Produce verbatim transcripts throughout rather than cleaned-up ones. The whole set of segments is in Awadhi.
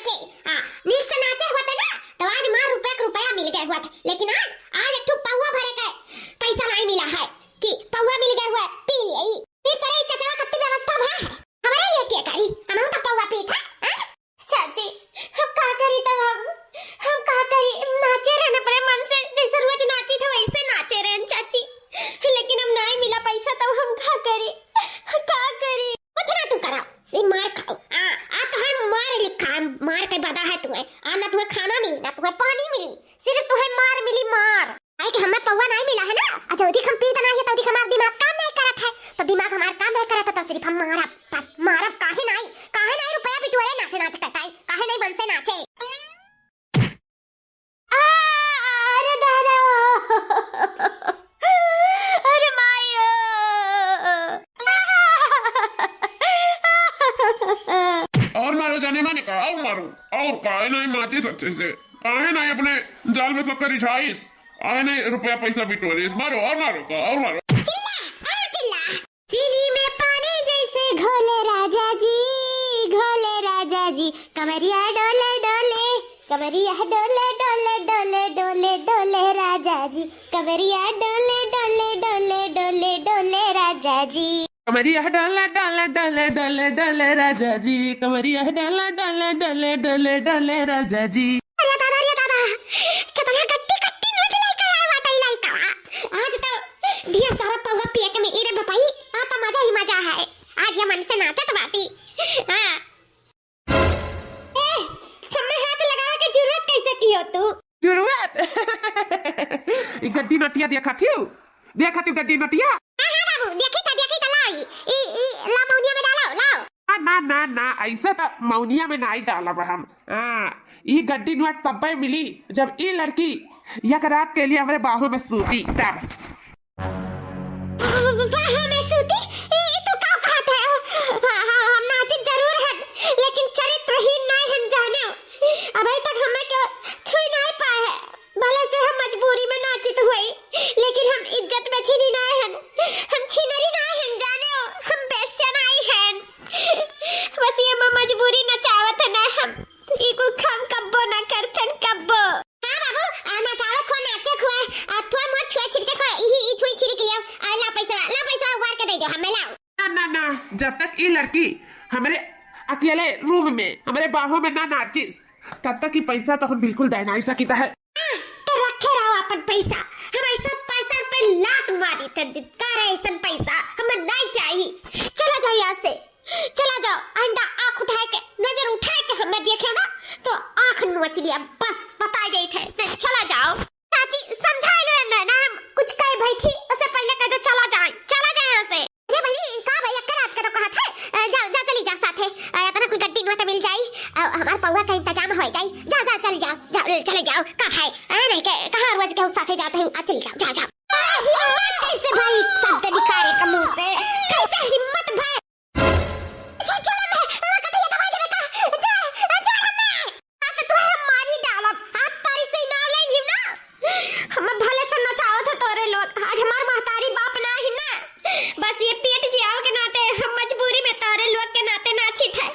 चे, हाँ, नीक से नाचे हुआ थे ना, तो आज मार रुपया के रुपया मिल गए हुआ थे। लेकिन आज, आज एक ठो पौवा भरे के पैसा नाहीं मिला है कि पौवा मिल गए हुआ, पी लिए। फिर करे चचवा कत्ती व्यवस्था भा है। हमारे लिए क्या करी? हम तो पौवा पी था, हाँ? चाची, हम का करी तब हम? हम का करी? नाचे रहना पड़े मन से, जैसे रोज नाची था वैसे नाचे रहन चाची। लेकिन हम नाहीं मिला पैसा तब हम का करी? का करी? कुछ ना तू करा, से मार खाओ। आ, आ तोहार मार लिखा है, मार के बदा है तुम्हें। आ ना तुम्हें खाना मिली, ना तुम्हें पानी मिली, सिर्फ तुम्हें मार मिली, मार। काहे कि हमें पौवा नाहीं मिला है ना, आ जौदी हम पीत नाहीं है, तौदी हमार दिमाग काम नाहीं करत है, तो दिमाग हमार काम नाहीं करत है, तो सिर्फ हम मारब, बस मारब। काहे नाहीं, काहे नाहीं रुपया बिटोरे नाचे नाच करता है, काहे नाहीं मन से नाचे? आ, अरे दादा, अरे माई, ओ। और मारो जाने माने का, और मारो, और काहे नाहीं माचिस अच्छे से, काहे नाहीं अपने जाल में शक्कर रिझाइस, काहे नाहीं रुपया पैसा बिटोरिस, मारो और मारो का, और मारो। चिल्ला, और चिल्ला। चीनी में पानी जैसे घोले राजा जी, घोले राजा जी, कमरिया डोले डोले, कमरिया डोले डोले, डोले डोले डोले राजा जी, कमरिया डोले डोले, डोले डोले डोले राजा जी। कमरिया डोले डोले, डोले डोले डोले राजा जी, कमरिया डोले डोले, डोले डोले डोले राजा जी। अरे दादा, अरे दादा, कितना गट्टी गट्टी नोट लेके आए बाटे ई लइका। आज तो ढेर सारा पौवा पिए के मिली रे बपाई, आ तो मजा ही मजा है। आज ये मन से नाचत बाटी। हाँ। ए, हमें हाथ लगावे के जरूरत कैसे कियो तू? जरूरत? ई गड्डी नोटिया देखा थियो? देखा थियो गड्डी नोटिया? हाँ, हाँ बाबू, देखी था, देखी था, लाओ ई, ई, ई, ला मौनिया में डालो, लाओ। ना, ना, ना, ना, ऐसे तो मौनिया में नाहीं डालब हम। हाँ, ई गड्डी नोट तब्बे मिली, जब ई लड़की एक रात के लिए हमरे बाहों में सूती, तब। बाहों में सूती? ई, ई तू का कहत है? हाँ, हाँ, हम नाचित जरूर हन, लेकिन चरित्रहीन नाहीं हन जाने। अबे तक हमें क्यों छुई नाहीं पाए है। भले से हम मजबूरी में नाचित हुई, लेकिन हम इज्जत में छीनी नाहीं हन। हम छीनरी नाहीं हन जाने हो, हम बेश्या नाहीं हन। बस ये हम मजबूरी नचावत है ना हम। ई कुल काम कब्बो ना करथन, कब्बो। हाँ बाबू, आ, नचावे खो, नाचे खो, आ, थोड़ मोड़ छुए छिड़के खो, इही, ई छुई छिड़के आओ, आ, ला पैसा, ला पैसा उबार के दे दो, हमें लाओ। ना, ना, ना, जब तक ई लड़की हमरे अकेले रूम में, हमरे बाहों में ना नाचिस, तब तक ई पैसा तो हम बिल्कुल दे नाहीं सकित है। हाँ, तो रखे रहो अपन पैसा, हम ऐसा पैसा पे लात मारी थे, धिक्कार है ऐसन पैसा, हमें नाहीं चाहिए। चला जाओ यहाँ से। चला जाओ, आइंदा आँख उठाए के, नजर उठाए के हमें देखे ना, तो आँख नोच लिया, बस बताइ देइत है, नहीं चला जाओ। चाची, समझाए लो ना, ना हम कुछ कहे बैठी, उससे पहले कह दो चला जाए, चला जाए यहाँ से। अरे बहिनी, का भैया, का रात का तो कहत है, अ, जाओ, जाओ, चली जाओ साथे, अ, इतना कुल गड्डी नोट मिल जाई, अ, हमार पौवा का इंतजाम हो जाई, जाओ, जाओ, चली जाओ, जाओ, चले जाओ, का भाई, अ, नहीं के, कहाँ रोज के साथे जाते हैं, आ, चली जाओ, जाओ, जाओ। अ, हिम्मत कैसे भाई शब्द निकाले का मुंह से, कैसे हिम्मत भाई? छोड़, छोड़ हमें, हमें कतई दवाई देवे का? छोड़, छोड़ हमें। आज तो तुम्हें हम मारी डालब। आज तारी से नाव ले लियो ना। हमें भले से नचावत है तोरे लोग। आज हमार महतारी बाप ना ही ना। बस ये पेट जियाव के नाते हम मजबूरी में तोरे लोग के नाते नाचित है।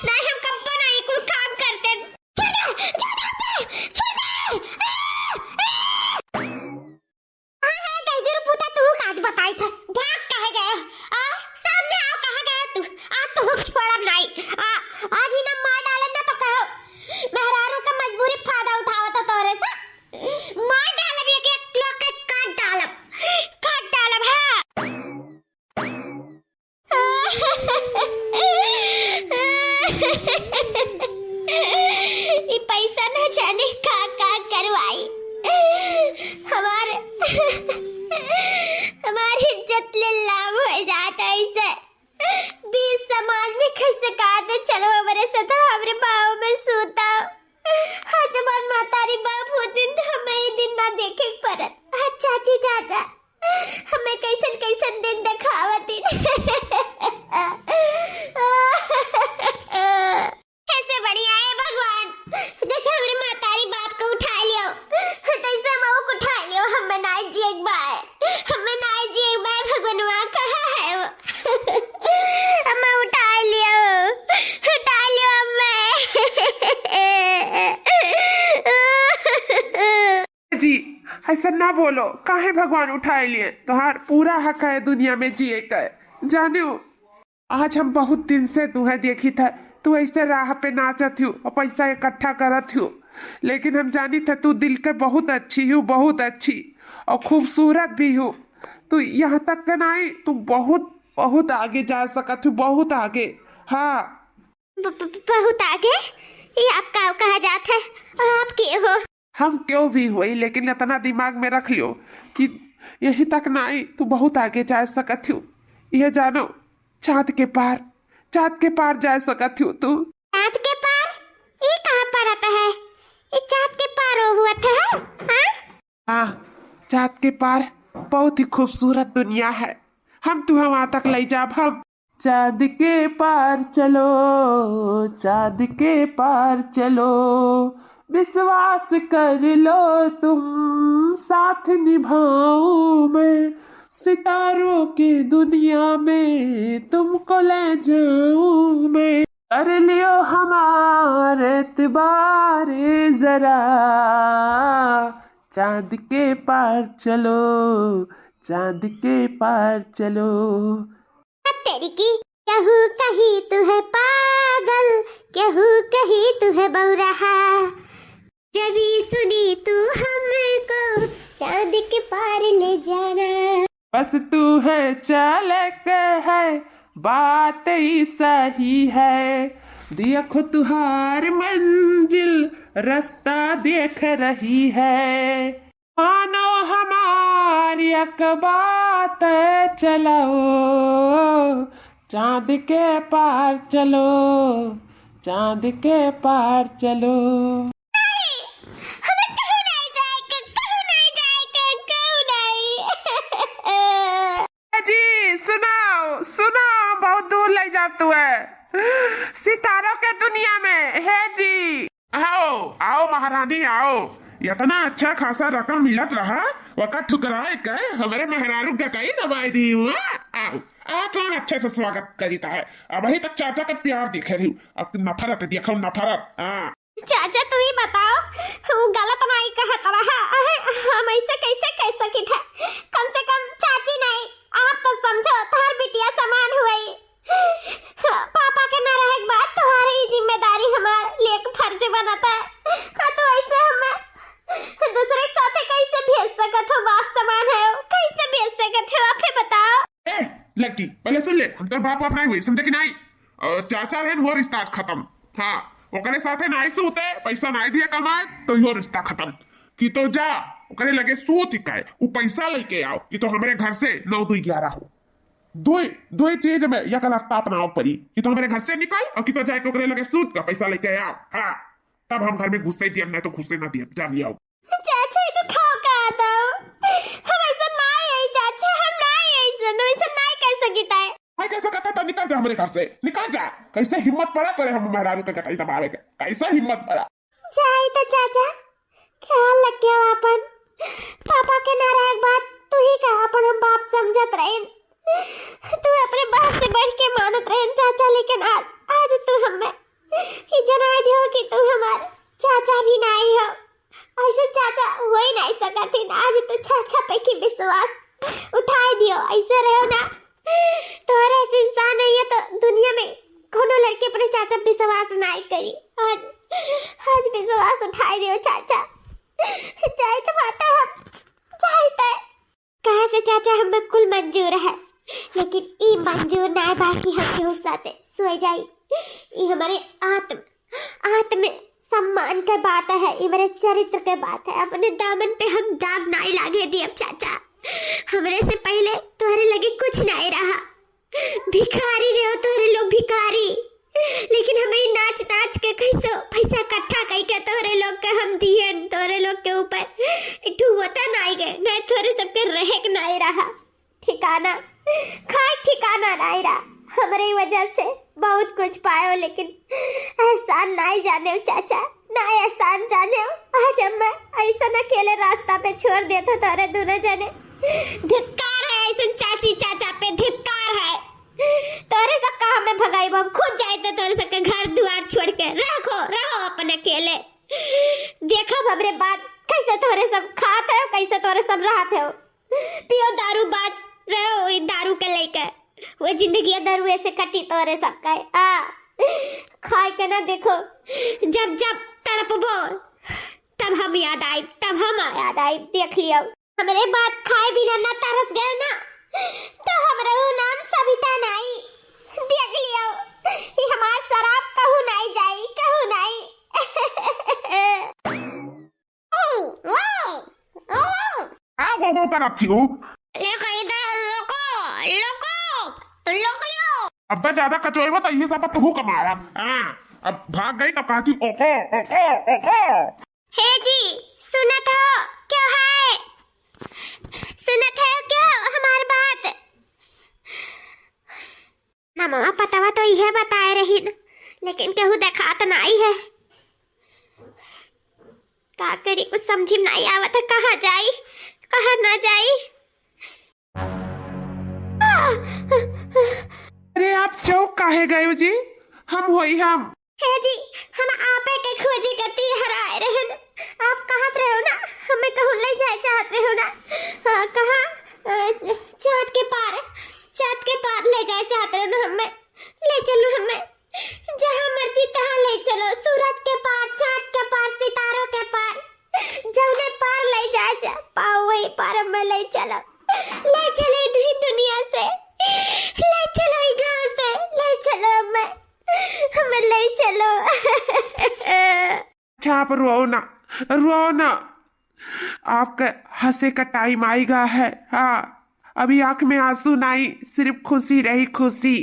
नहीं हम कब्बो ना ये कुल काम करते। छोड़ दे, छोड़ दे हमें, छोड़ दे। आ, आ। हाँ, हाँ, दहिजरू पूता, तू काज बताई था, भाग काहे गए? आ, सामने आओ, कहाँ गए तू? आज तो हम छोड़ब नाई। आ, आज ही ना मार डाले ना तो कहो, मेहरारू का मजबूरी फायदा उठावत है तोरे से। मार डालब, एक एक लोग के काट डालब, काट डालब, हाँ। ई पैसा न जाने का का करवाई। हमार, हमार इज्जत नीलाम होइ जात है ऐसे। बीच समाज में कैसे कहते, चलो हमरे साथ हमरे बाहों में सूता। आज हमार महतारी बाप होतिन तो हमें ई दिन ना देखे के पड़त। हाँ, चाची, चाचा, हमें कैसन कैसन दिन देखावतिन। कैसे बढ़िया है भगवान, जैसे हमरे महतारी बाप को उठा लियो, तैसे हम को उठा लियो। हमें ना जिए के बाय, हमें ना जिए के बाय। भगवानवा कहाँ है वो? हमें उठा लियो, उठा लियो हमें। ऐसा ना बोलो, काहे भगवान उठाए लिए? तोहार पूरा हक है दुनिया में जिए का, जानियो। आज हम बहुत दिन से तुहे देखी था, तू ऐसे राह पे नाचत हियो और पैसा इकट्ठा करत हियो, लेकिन हम जानी था तू दिल के बहुत अच्छी हियो, बहुत अच्छी और खूबसूरत भी हियो। तू यहाँ तक के नाई, तू बहुत, बहुत आगे जा सकत हियो, बहुत आगे। हाँ। ब-, ब-, बहुत आगे? ये आप का कहा जात है? और आप के हो? हम क्यों भी होई, लेकिन इतना दिमाग में रख लियो कि यही तक नाई, तू बहुत आगे जा सकत हियो। ये जानो, चाँद के पार, चाँद के पार जा सकत हियो तू। चाँद के पार? ये कहाँ पड़त है? ये चाँद के पार वो हुआ था, हाँ? हाँ, चाँद के पार बहुत ही खूबसूरत दुनिया है। हम तुहे वहाँ तक लई जाब हम। चाँद के पार चलो, चाँद के पार चलो, विश्वास कर लो तुम, साथ निभाऊं मैं, सितारों की दुनिया में तुमको ले जाऊं मैं। कर लियो हमार एतबार जरा, चाँद के पार चलो, चाँद के पार चलो। तेरी की, केहू कही तू है पागल, केहू कही तू है बौराहा। जब ई सुनी तू हमको चाँद के पार ले जाना। बस तू है चालक है, बात ही सही है। देखो तुहार मंजिल रास्ता देख रही है। मानो हमारी एक बात चलाओ, चाँद के पार चलो, चाँद के पार चलो। नहीं, हमें कहूँ नहीं जाए के, कहूँ नहीं जाए के, कहूँ नहीं। जी, सुनाओ, सुनाओ, बहुत दूर ले जात है। सितारों के दुनिया में, हे जी। आओ, आओ महारानी, आओ। इतना अच्छा खासा रकम मिलत रहा, वका ठुकराए के हमरे मेहरारू गटई दबाई दी हुआ। आओ, आओ, कौन अच्छे से स्वागत करीता है? अबही तक चाचा के प्यार देखे रही, अब नफरत देखो, नफरत। हाँ। चाचा, तू ही बताओ, वो गलत नाई कहत रहा। अहे, हम ऐसे कैसे कह सकित है? कम से कम चाची नाई, आप तो समझो, तोहार बिटिया समान हुई। पापा के ना रहे के बाद तोहार ही जिम्मेदारी हमार लिए के फर्ज बनता है। हाँ, तो ऐसे हमें दूसरे के साथे कैसे भेज सकत हो? बाप समान है, कैसे भेज सकत हो? आप ही बताओ। ए, लड़की, पहले सुन ले, हम तो बाप बाप नहीं हुई, समझे कि नहीं? और चाचा रहन, वो रिश्ता आज खत्म। हाँ, ओकरे साथे नाई सूते, पैसा नाई दिए कमाए, तो यो रिश्ता खत्म। कि तो जा, ओकरे लगे सूत के, उ पैसा लेके आओ, कि तो हमरे घर से नौ दुई ग्यारह हो। दुई, दुई चीज में एक रास्ता अपनाओ पड़ी, कि तो हमरे घर से निकल और कि तो जाके ओकरे लगे सूत के पैसा लेके आओ। हाँ, तब हम घर में घुसे दियम, नहीं तो घुसे ना दियम, जान लिया। चाचा, ये तो खाओ का दो। हम ऐसा ना है चाचा, हम ना है ऐसा, हम ऐसा ना कह सकित है। भाई कैसे कहता था, निकल जा हमरे घर से, निकल जा। कैसे हिम्मत पड़ा तेरे हम मेहरारू के गटई दबावे के, कैसे हिम्मत पड़ा? जाए तो चाचा, ख्याल रखे हो अपन। पापा के ना रहे के बाद तू ही का अपन हम बाप समझत रहे। तू अपने बाप से बढ़ के मानत रहे चाचा, लेकिन आज, आज तू हमें ये जनाए दियो कि तू हमार चाचा भी नहीं हो। ऐसे चाचा हो ही नहीं सकत है ना। आज तो चाचा पे की विश्वास उठाए दियो, ऐसे रहो ना। तोहरे ऐसे इंसान नहीं है तो दुनिया में कोनो लड़के अपने चाचा पे विश्वास नहीं करी। आज, आज विश्वास उठाए दियो चाचा। जाए तो बाटा हम, जाए तो। कहे से चाचा हमें कुल मंजूर है, लेकिन ई मंजूर ना बा कि हम केहू साथे सोए जाई। ई हमारे आत्म, आत्म सम्मान के बात है, ई हमारे चरित्र के बात है। अपने दामन पे हम दाग नाई लागे दियब चाचा। हमरे से पहले तोहरे लगे कुछ नाई रहा, भिखारी रहो तोहरे लोग, भिखारी। लेकिन हमें नाच नाच के कैसो पैसा इकट्ठा कई के तोहरे लोग के हम दियन, तोहरे लोग के ऊपर एक ठो वतन आई गए, नहीं तोहरे सबके रहे के नाई रहा ठिकाना, खाए ठिकाना नाई रहा। हमरे वजह से बहुत कुछ पायो, लेकिन एहसान नाई जाने चाचा, ना एहसान जाने। आज हम मैं ऐसा अकेले रास्ता पे छोड़ देता तोरे दोनों जने। धिक्कार है ऐसन चाची चाचा पे, धिक्कार है। तोरे सब का हमें भगाई, हम खुद जाए तो तोरे सब के घर दुआर छोड़ के रखो, रहो अपन अकेले। देखब हमरे बाद कैसे तोरे सब खात है, कैसे तोरे सब रहत है? पियो दारू बाज रहे हो, ई दारू के लेके। वो जिंदगी दारू ऐसे कटी तोरे सब का है। आ, खाए के ना देखो, जब जब तड़पबो, तब हम याद आई, तब हम याद आई। देख लियो, हमरे बात खाए बिना ना तरस गए ना, तो हमरे ऊ नाम सविता नाई। देख लियो, ई हमार शराब कहूँ नाई जाई, कहूँ नाई। आ, वो, वो, वो। ले कही दे, लोको, लोको, लोक लियो। अब्बे ज्यादा कचोइबो तो ये सब तू कमारा। हाँ, अब भाग गई तो कहती, "ओको, ओको, ओको।" हे जी, सुनत हो क्यों है? सुनत है क्यों हमार बात? नमवा पतवा तो इहे बताए रही न, लेकिन केहू देखात नाई है। का करी, कुछ समझी में नाई आवत है, कहाँ जाई, कहाँ ना जाई। अरे, आप चौंक काहे गए हो जी? हम होई हम। हे जी, हम आपे के खोजी कती हराए रहन। आप कहत रहे हो ना, हमें कहूँ ले जाए चाहत रहे हो ना। हाँ, कहाँ? अ, चाँद के पार, चाँद के पार ले जाए चाहत रहे हो ना हमें। ले चलो हमें, जहाँ मर्जी तहाँ ले चलो, सूरज के पार, चाँद के पार, सितारों के पार, जौने पार ले जाए जा पाओ, वही पार हमें ले चलो, ले चलो इधर दुनिया से, ले चलो ई गाँव से, ले चलो हमें, हमें ले चलो। अच्छा, आप रोओ ना, रोओ ना, आपका हँसे का टाइम आइगा है। हाँ, अभी आँख में आँसू नाई, सिर्फ खुशी रही, खुशी।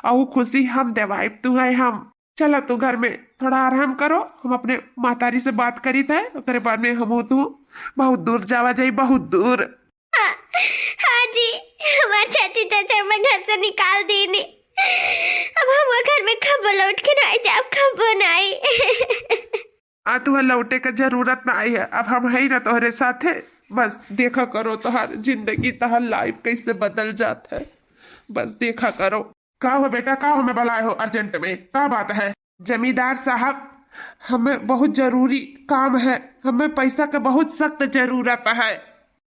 और वो खुशी हम देवाइब तू है हम। चला तू घर में थोड़ा आराम करो, हम अपने महतारी से बात करी थे, ओकरे बाद में हम तू बहुत दूर जावा जाई, बहुत दूर। हाँ, हाँ जी, हमार चाची चाचा हमें घर से निकाल दीनी। अब हम वो घर में कब्बो लौट के नाई जाब, कब्बो नाई। आ, तुहर लौटे का जरूरत नाई है, अब हम हई ना तोहरे साथे। बस देखा करो तोहार जिंदगी, तोहार लाइफ कैसे बदल जात है, बस देखा करो। का हो बेटा, का हमें बुलाए हो अर्जेंट में, का बात है? जमींदार साहब, हमें बहुत जरूरी काम है, हमें पैसा के बहुत सख्त जरूरत है।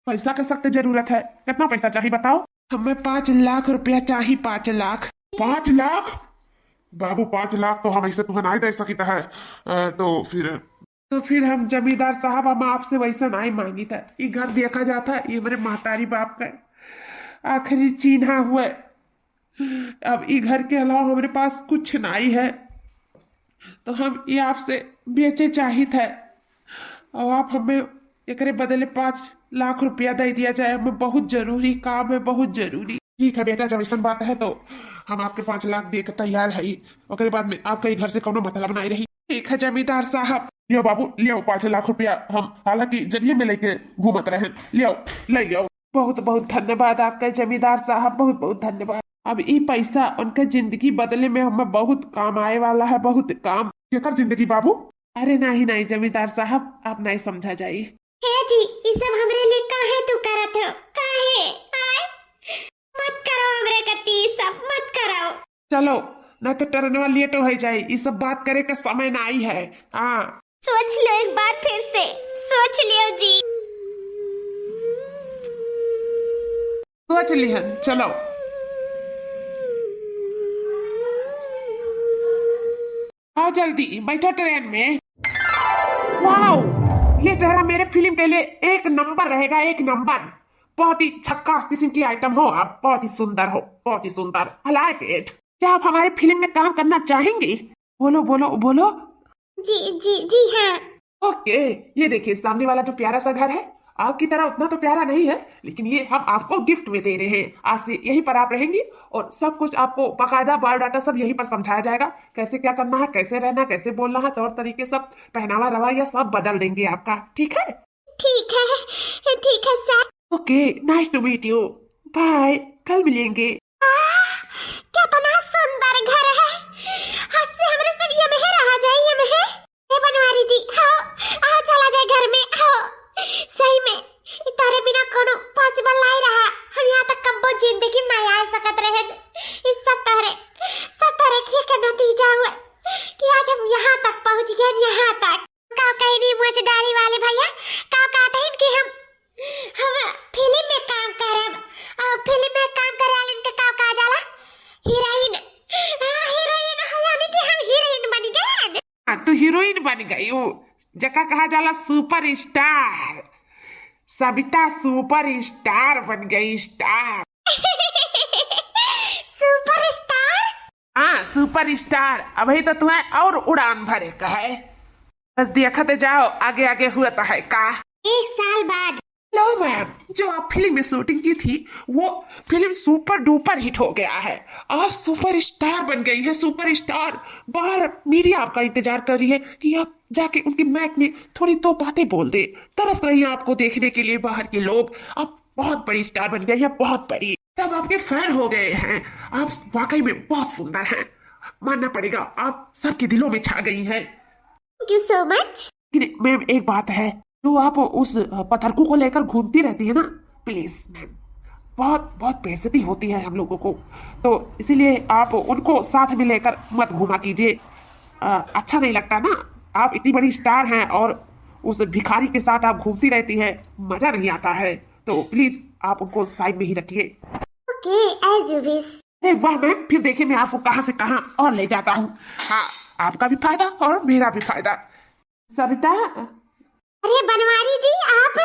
पैसा के सख्त जरूरत है? कितना पैसा चाही बताओ? हमें पाँच लाख रुपया चाही, पाँच लाख। पाँच लाख? बाबू, पाँच लाख तो हम ऐसे तुहन नाई दे सकित है। अ, तो फिर तो फिर हम जमींदार साहब, हम आपसे वैसा नाई मांगित है। ई घर देखा जात है, ई हमरे महतारी बाप का आखिरी चीन्हा हुए। अब ई घर के अलावा हमरे पास कुछ नाई है, तो हम ई आपसे बेचे चाहित है। और आप हमें एकरे बदले पाँच लाख रुपया दे दिया जाए, हमें बहुत जरूरी काम है, बहुत जरूरी। ठीक है बेटा, जब ऐसन बात है तो हम आपके पाँच लाख दे के तैयार है। ओकरे बाद में आपका ई घर से कौनो मतलब नाई रही। ठीक है जमींदार साहब। लियो बाबू, लियो पाँच लाख रुपया, हम हालांकि जेबिये में लेके घूमत रहे, लियो, ले लियो। बहुत बहुत धन्यवाद आपका जमींदार साहब, बहुत बहुत धन्यवाद। अब ई पैसा उनका जिंदगी बदले में हमें बहुत काम आए वाला है, बहुत काम। केकर जिंदगी बाबू? अरे नाई नाई जमींदार साहब, आप नाई समझा जाई। हे जी, ई सब हमरे लिए काहे तू करत हो? काहे? आय? मत करो हमरे गति, ई सब मत करो। चलो, ना तो ट्रेनवा लेट हो जाई, ई सब बात करे का समय नाई है। हाँ। सोच लो एक बार फिर से, सोच लियो जी। सोच लिहन, चलो। आओ जल्दी, बैठो ट्रेन में। वाओ, ये चेहरा मेरे फिल्म के लिए एक नंबर रहेगा, एक नंबर। बहुत ही झक्कास किस्म की आइटम हो आप, बहुत ही सुंदर हो, बहुत ही सुंदर। I like it। क्या आप हमारे फिल्म में काम करना चाहेंगे? बोलो, बोलो, बोलो। जी, जी, जी हाँ। ओके, ये देखिए सामने वाला जो प्यारा सा घर है, आपकी तरह उतना तो प्यारा नहीं है, लेकिन ये हम आपको गिफ्ट में दे रहे हैं। आज से यहीं पर आप रहेंगी और सब कुछ आपको बाकायदा बायोडाटा सब यहीं पर समझाया जाएगा, कैसे क्या करना है, कैसे रहना, कैसे बोलना है, तौर तरीके सब, पहनावा रवैया सब बदल देंगे आपका, ठीक है? ठीक है, ठीक है sir. Okay, nice to meet you, bye, कल मिलेंगे। आह, कितना सुंदर घर है। आज से हमरे सब ये में रहा जाए, ये में। ए बनवारी जी, आओ, आओ चला जाए घर में, आओ। सही में, ई तारे बिना कोनो पॉसिबल नाई रहा। हम यहाँ तक कब्बो जिंदगी में नाई आ सकत रहे। ई सब तोहरे, सब तोहरे किए के नतीजा हुए कि आज हम यहाँ तक पहुँच गए, यहाँ तक। का नहीं, नहीं, मोचदारी वाले भैया, का कहते हैं कि हम, हम फिल्म में काम करब, और फिल्म में काम करे वाले इनके का कहा जाला? हीरोइन। हाँ, हीरोइन हो, यानी कि हम हीरोइन बन गए। हाँ, तू हीरोइन बन गई हो, जका कहा जाला सुपरस्टार। सबिता सुपरस्टार बन गई, स्टार। सुपरस्टार? हाँ, सुपरस्टार। अबही तो तुम्हें और उड़ान भरे का है। बस देखते जाओ, आगे आगे हुआ तो है का। एक साल बाद। लो मैम, जो आप फिल्म में शूटिंग की थी, वो फिल्म सुपर डुपर हिट हो गया है। आप सुपरस्टार बन गई हैं, सुपरस्टार। बाहर मीडिया आपका इंतजार कर रही है कि आप जाके उनके माइक में थोड़ी दो बातें बोल दे। तरस रही है आपको देखने के लिए बाहर के लोग। आप बहुत बड़ी स्टार बन गई हैं, बहुत बड़ी। सब आपके फैन हो गए हैं। आप वाकई में बहुत सुंदर हैं, मानना पड़ेगा, आप सबके दिलों में छा गई हैं। Thank you so much। लेकिन मैम, एक बात है, जो आप उस पत्थरकू को लेकर घूमती रहती है ना, प्लीज मैम, बहुत बहुत बेइज्जती होती है हम लोगों को, तो इसीलिए आप उनको साथ में लेकर मत घूमा कीजिए। अ, अच्छा नहीं लगता ना, आप इतनी बड़ी स्टार हैं और उस भिखारी के साथ आप घूमती रहती है, मजा नहीं आता है, तो प्लीज आप उनको साइड में ही रखिए। Okay, as you wish। अरे वाह मैम, फिर देखिए मैं आपको कहाँ से कहाँ और ले जाता हूँ। हाँ, आपका भी फायदा और मेरा भी फायदा। सबिता। अरे बनवारी जी, आप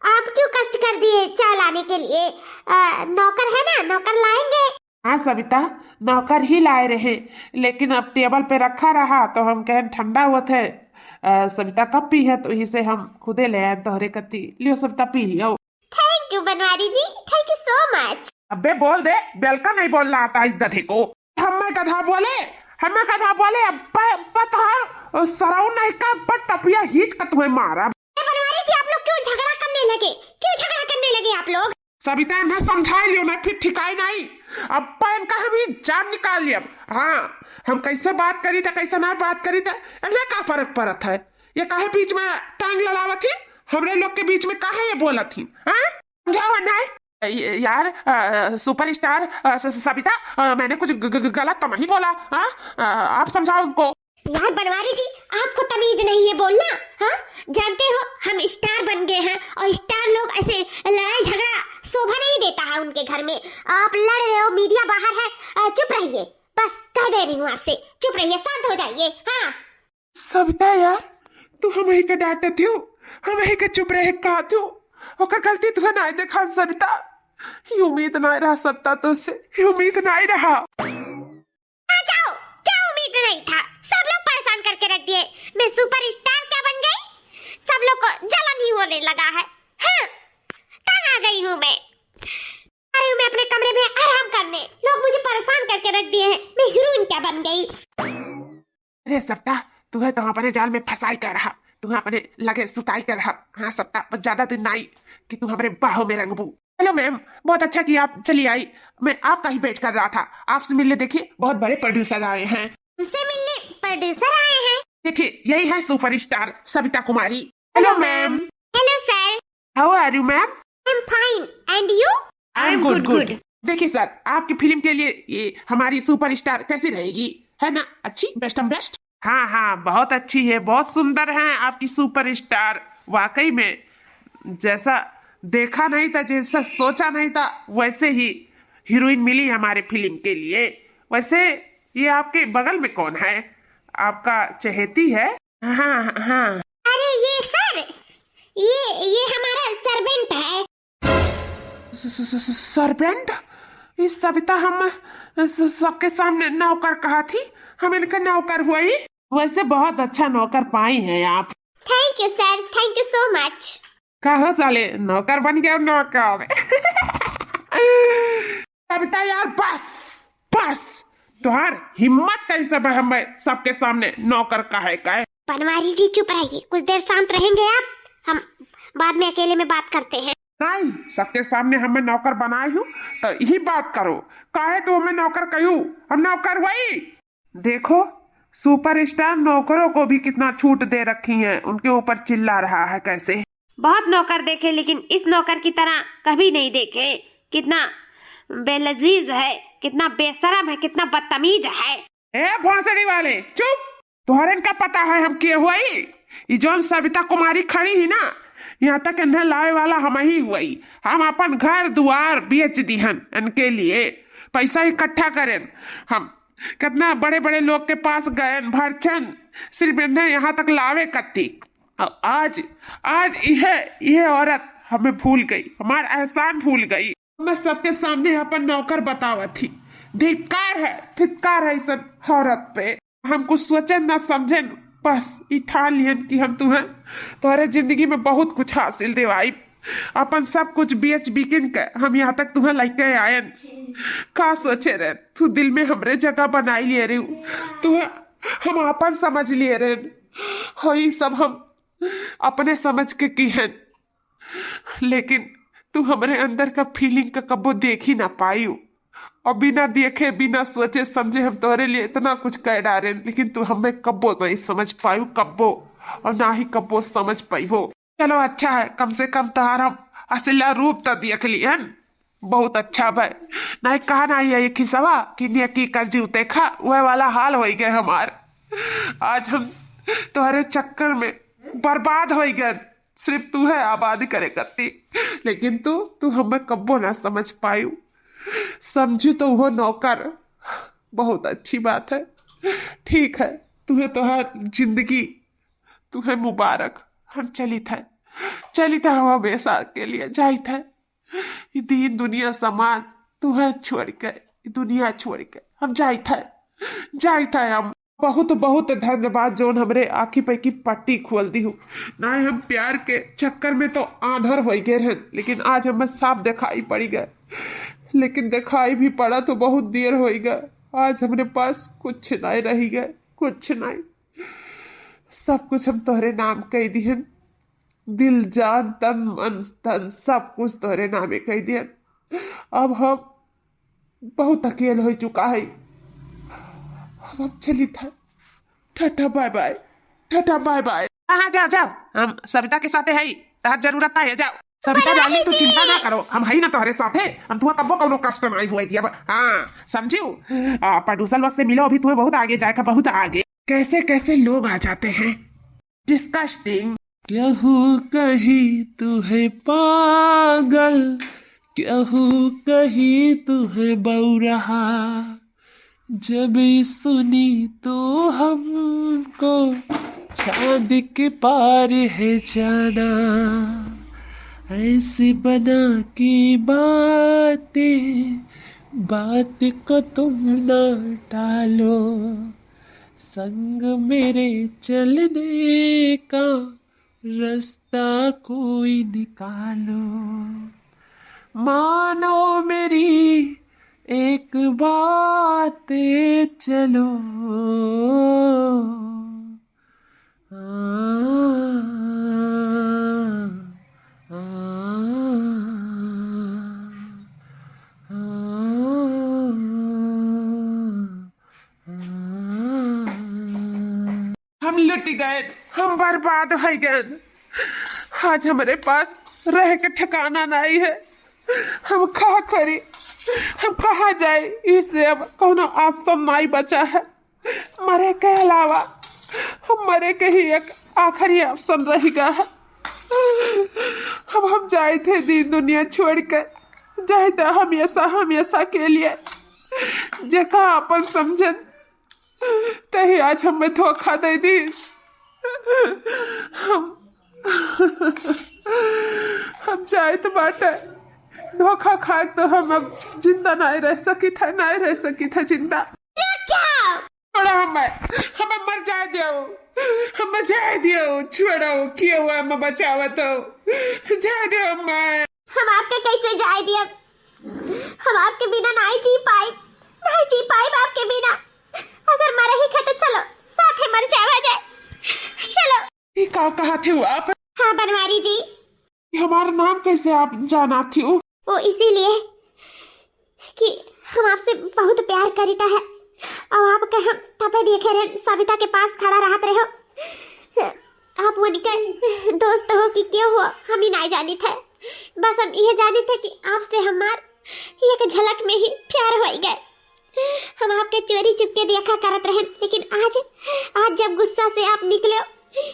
आप क्यों कष्ट कर दिए चाय लाने के लिए? अ, नौकर है ना, नौकर लाएंगे। हाँ सबिता, नौकर ही लाए रहे, लेकिन अब टेबल पे रखा रहा तो हम कहें ठंडा हुआ थे। अ, सबिता कब पी है तो इसे हम खुदे ले आए तोहरे कती। लियो सबिता, पी लियो। Thank you Banwari ji, thank you so much। अबे बोल दे, बेलका नहीं बोलना आता इस गधे को। हमें गधा बोले, हमें गधा बोले, अब्बा, अब्बा तोहार सरऊ नहीं का, अब्बा टपिया हीच का तुम्हें मारा। ए बनवारी जी, आप लोग क्यों झगड़ा करने लगे? क्यों झगड़ा करने लगे आप लोग? सबिता, इन्हें समझाई लियो ना, फिर ठिकाई नहीं। अब्बा इनका हम ही जान निकाल लिया। हाँ, हम कैसे बात करी था, कैसे ना बात करी था, इन्हें का फर्क पड़त है? ये काहे बीच में टांग लड़ावत ही? हमरे लोग के बीच में काहे ये बोलत ही? हाँ? समझाओ ना। ये यार, अ, सुपरस्टार, अ, स-, स-, सबिता, अ, मैंने कुछ ग-, ग-, ग-, गलत तो नहीं बोला, हाँ? अ, आप समझाओ उनको। यार बनवारी जी, आपको तमीज नहीं है बोलना, हाँ? जानते हो, हम स्टार बन गए हैं और स्टार लोग ऐसे लड़ाई झगड़ा शोभा नहीं देता है उनके घर में। आप लड़ रहे हो, मीडिया बाहर है, अ, चुप रहिए, बस कह दे रही हूँ आपसे, चुप रहिए, शांत हो जाइए। हाँ। सबिता यार, तू हमही के डांटत हो, हमही के चुप रहे का तू? ओकर गलती तुहे नाई देखा सबिता, ये उम्मीद नाई रहा सबिता तुझसे, ये उम्मीद नाई रहा। आ जाओ, क्या उम्मीद नहीं था? सब लोग परेशान करके रख दिए। मैं सुपरस्टार क्या बन गई? सब लोग को जलन ही होने लगा है। हाँ, तंग आ गई हूँ मैं। अरे मैं अपने कमरे में आराम करने, लोग मुझे परेशान करके रख दिए हैं। मैं हीरोइन क्या बन गई? अरे सबिता, तुहे तो अपने जाल में फंसाई कर रहा, तुहे अपने लगे सुताई कर रहा। हाँ सबिता, बस ज्यादा दिन नाई कि तू हमरे बाहों में रंगबू। हेलो मैम, बहुत अच्छा कि आप चली आई। मैं आपका ही वेट कर रहा था, आपसे मिलने। देखिए, बहुत बड़े प्रोड्यूसर आए हैं। हमसे मिलने प्रोड्यूसर आए हैं? देखिए, यही है superstar Sabita Kumari. Hello ma'am. Hello sir। How are you ma'am? I'm fine and you? I am good, good। देखिए सर, आपकी फिल्म के लिए ये हमारी सुपरस्टार कैसी रहेगी, है ना? अच्छी, बेस्ट ऑफ बेस्ट। हाँ हाँ, बहुत अच्छी है, बहुत सुंदर हैं आपकी सुपरस्टार। वाकई में जैसा देखा नहीं था, जैसा सोचा नहीं था, वैसे ही हीरोइन मिली हमारे फिल्म के लिए। वैसे ये आपके बगल में कौन है? आपका चहेती है? हाँ हाँ। अरे ये सर, ये ये हमारा सर्वेंट है। सर्वेंट? इस सबिता हम स-, सबके सामने नौकर कहा थी, हम इनका नौकर हुई। वैसे बहुत अच्छा नौकर पाई हैं आप। Thank you sir, thank you so much। कहो साले, नौकर बन गया, नौकर। सबिता यार, बस बस, तोहार हिम्मत कैसे बा हमें सबके सामने नौकर कहे का है? बनवारी जी चुप रहिए, कुछ देर शांत रहेंगे आप, हम बाद में अकेले में बात करते हैं। नहीं, सबके सामने हमें नौकर बनाए हो तो यही बात करो, काहे तू हमें नौकर कहू? हम नौकर वही। देखो, सुपरस्टार नौकरों को भी कितना छूट दे रखी है, उनके ऊपर चिल्ला रहा है कैसे। बहुत नौकर देखे, लेकिन इस नौकर की तरह कभी नहीं देखे। कितना बेलजीज है, कितना बेशरम है, कितना बदतमीज है। ए भोसड़ी वाले, चुप। तोहरन का पता है हम के होई? ई जौन सविता कुमारी खड़ी ही ना, यहाँ तक इन्हें लावे वाला हम ही हुई। हम अपन घर दुआर बेच दिहन इनके लिए, पैसा इकट्ठा करेन हम। कितना बड़े बड़े लोग के पास गएन भरचन, सिर्फ इन्हें यहाँ तक लावे कत्ती। और आज, आज यह, यह औरत हमें भूल गई, हमार एहसान भूल गई। मैं सबके सामने अपन नौकर बतावत ही। धिक्कार है, धिक्कार है इस औरत पे। हम कुछ सोचेन ना समझेन, बस ई ठान लिहन कि हम तुहें, तोहरे जिंदगी में बहुत कुछ हासिल देवाई। अपन सब कुछ बेच बिकिन के हम यहाँ तक तुहें लइके आयन। का सोचे रहे तू, दिल में हमरे जगह बनाई लिए रहे, तुहें हम अपन समझ लिए रहे। हाँ, ई सब हम अपने समझ के किहन, लेकिन तू हमरे अंदर का फीलिंग का कब्बो देख ही ना पायू। और बिना देखे, बिना सोचे समझे हम तोहरे लिए इतना कुछ कर डारे, लेकिन तू हमें कब्बो नहीं समझ पायू, कब्बो, और ना ही कब्बो समझ पाई हो। चलो, अच्छा है, कम से कम तोहार हम असला रूप तो देख लियन, बहुत अच्छा भाई। नहीं कहा ना ये खिसवा कि नेकी कर जीव देखा, वह वाला हाल होई गए हमार। आज हम तोहरे चक्कर में बर्बाद होई गए। सिर्फ तू है आबाद करे करती, लेकिन तू, तू हमें कब्बो ना समझ पायू। समझू तो वो नौकर, बहुत अच्छी बात है। ठीक है, तू है, तोहार जिंदगी, तू है मुबारक। हम चलित है, चलित है, हम हमेशा के लिए जाइत है। ई दीन दुनिया समाज, तू है छोड़ के, ई दुनिया छोड़ के हम जाइत है, जाइत है हम। बहुत बहुत धन्यवाद जौन हमरे आँखी पे की पट्टी खोल दिहू। ना हम प्यार के चक्कर में तो आंधर हो गए रहन, लेकिन आज हमें साफ दिखाई पड़ी गए। लेकिन दिखाई भी पड़ा तो बहुत देर हो गए। आज हमरे पास कुछ नहीं रही गए, कुछ नहीं। सब कुछ हम तोहरे नाम कह दिहन, दिल जान तन मन धन सब कुछ तोहरे नामे कह दिहन। अब हम बहुत अकेल हो चुका है। अब हम चलित है। Tata bye bye, tata bye bye. हाँ, हाँ, जाओ, जाओ, हम सविता के साथे है, तहार जरूरत है, जाओ। सविता डार्लिंग, तू चिंता ना करो, हम है ना तोहरे साथे, हम तुहा कब्बो कौनो कष्ट नहीं हुए दिया। हाँ, समझू? आ, प्रोड्यूसर लोग से मिलो, अभी तुम्हें बहुत आगे जाएगा, बहुत आगे। कैसे कैसे लोग आ जाते हैं। डिस्कस्टिंग। केहू कही तू है पागल, केहू कही तू है बौरहा। जब सुनी तो हमको चांद के पार है जाना। ऐसे बना के बातें, बात को तुम ना टालो। संग मेरे चलने का रास्ता कोई निकालो। मानो मेरी एक बात, चलो। आ, आ, आ, आ। हम लुट गए, हम बर्बाद हो गए। आज हमरे पास रह के ठिकाना नहीं है। हम का करी, हम कहाँ जाए? इसे अब कोनो ऑप्शन नहीं बचा है। मरे के अलावा हम मरे के ही एक आखिरी ऑप्शन रह गया है। अब हम जाइत है दीन दुनिया छोड़ के, जाइत है हमेशा, हमेशा के लिए। जेका अपन समझन, तही आज हमें धोखा दे दी। हम, हम जाइत बाटे। धोखा खा के तो हम अब जिंदा नहीं रह सकित है, नहीं रह सकित है जिंदा। रुक जाओ। छोड़ो हमें, हमें मर जाए दियो, हमें जाए दियो, छोड़ो, कियो हमें बचावत हो, जाए दियो हमें। हम आपके कैसे जाए दियब? हम आपके बिना नहीं जी पाइब, नहीं जी पाइब आपके बिना। अगर मरे ही खे तो चलो, साथे मर जावा जाए। चलो। ये का कहा थे हो आप? हाँ बनवारी जी। ये हमारा नाम कैसे आप जाना थे हो? वो इसीलिए कि हम आपसे बहुत प्यार करीता है, और आपके हम तबे देखे रहे, सविता के पास खड़ा रहत रहे हो। आप उनके दोस्त हो कि क्यों हो, हम ही नहीं जानित है। बस हम ये जानित है कि आपसे हमार एक झलक में ही प्यार हो गए। हम आपके चोरी चुपके देखा करत रहन, लेकिन आज, आज जब गुस्सा से आप निकले,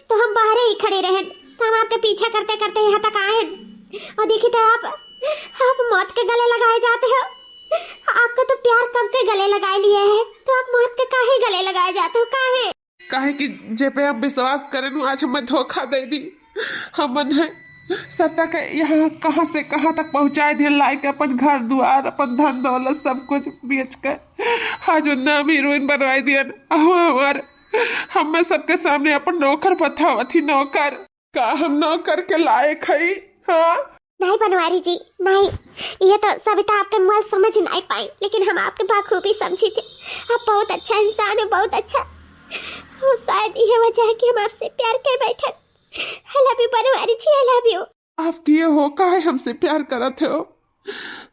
तो हम बाहरे ही खड़े रहेन, तो हम आपके पीछा करते करते यहाँ तक आएन। और देखी तो आप, आप मौत के गले लगाए जाते हो। आपका तो प्यार कब के गले लगाए लिए है, तो आप मौत के काहे गले लगाए जाते हो, काहे? काहे कि जे पे हम विश्वास करेन, आज हमें धोखा दे दी। हमन है सत्ता के यहाँ कहाँ से कहाँ तक पहुँचाए दिए, लाए के अपन घर दुआर, अपन धन दौलत, सब कुछ बेच के आज वो नाम हीरोइन बनवाए दिए। अहो हमार, हमें सबके सामने अपन नौकर बतावत ही, नौकर। का हम नौकर के लायक हई? हाँ? नहीं बनवारी जी, नहीं। ये तो सविता आपके मुआल समझ नहीं पाई, लेकिन हम आपके बखूबी समझी थे। आप बहुत अच्छा इंसान हो, बहुत अच्छा। वो शायद ये वजह है कि हम आपसे प्यार कर बैठन। I love you Banwari ji, I love you। आप किए हो, काहे हमसे प्यार करत हो?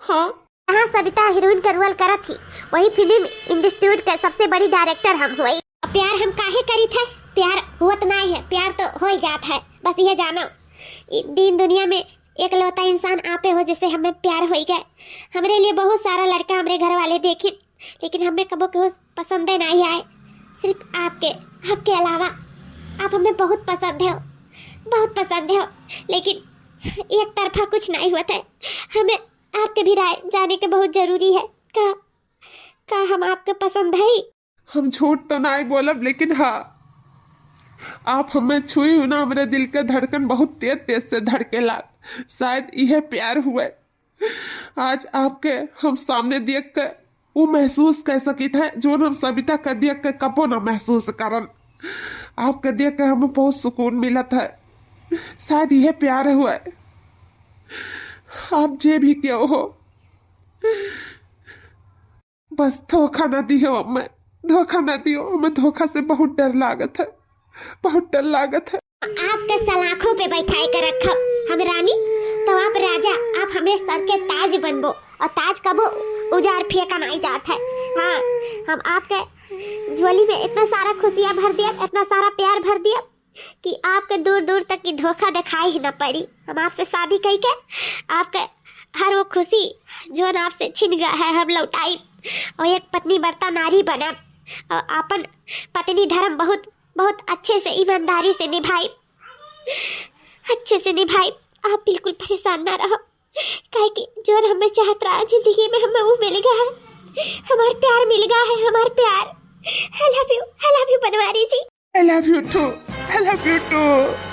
हाँ? हाँ, सविता हीरोइन के रोल करत ही, वही फिल्म इंडस्ट्री के सबसे बड़ी डायरेक्टर हम हुई। प्यार हम काहे करी थे? प्यार होत नहीं है, प्यार तो हो ही जात है। बस ये जानो, ई दीन दुनिया में एकलौता इंसान आपे हो, जिससे हमें प्यार होई गए। हमरे लिए बहुत सारा लड़का हमरे घर वाले देखिन, लेकिन हमें कबो केहू पसंदे नहीं आए, सिर्फ आपके, आपके अलावा। आप हमें बहुत पसंद हो, बहुत पसंद हो, लेकिन एक तरफा कुछ नहीं होता है। हमें आपके भी राय जाने के बहुत जरूरी है। का, का हम आपके पसंद है? हम झूठ तो नहीं बोलब, लेकिन हाँ, आप हमें छुई हो ना, हमरे दिल के धड़कन बहुत तेज तेज से धड़केला। शायद यह प्यार हुए। आज आपके हम सामने देख के वो महसूस कर सकित है, जो हम सविता के देख के कबो ना महसूस करन। आपके देख के हमें बहुत सुकून मिलत है। शायद यह प्यार हुए। आप जे भी क्यों हो, बस धोखा ना दियो हमें, धोखा ना दियो हमें। धोखा से बहुत डर लागत है, बहुत डर लागत है। आपके सलाखों पे बैठाए के रखब हम रानी, तो आप राजा, आप हमरे सर के ताज बनबो, और ताज कबो उजाड़ फेंका नहीं जात है। हाँ, हम आपके झोली में इतना सारा खुशियाँ भर दिया, इतना सारा प्यार भर दिया कि आपके दूर दूर तक की धोखा दिखाई ही ना पड़ी। हम आपसे शादी कई के आपके हर वो खुशी जो ना आपसे छिन गया है, हम लौटाई, और एक पत्नी व्रता नारी बनब, और अपन पत्नी धर्म बहुत, बहुत अच्छे से, ईमानदारी से निभाई, अच्छे से निभाई। आप बिल्कुल परेशान ना रहो, काहे कि जो हमें चाहत रहा जिंदगी में, हमें वो मिल गया है। हमार प्यार मिल गया है, हमार प्यार। I love you, I love you Banwari ji. I love you too, I love you too।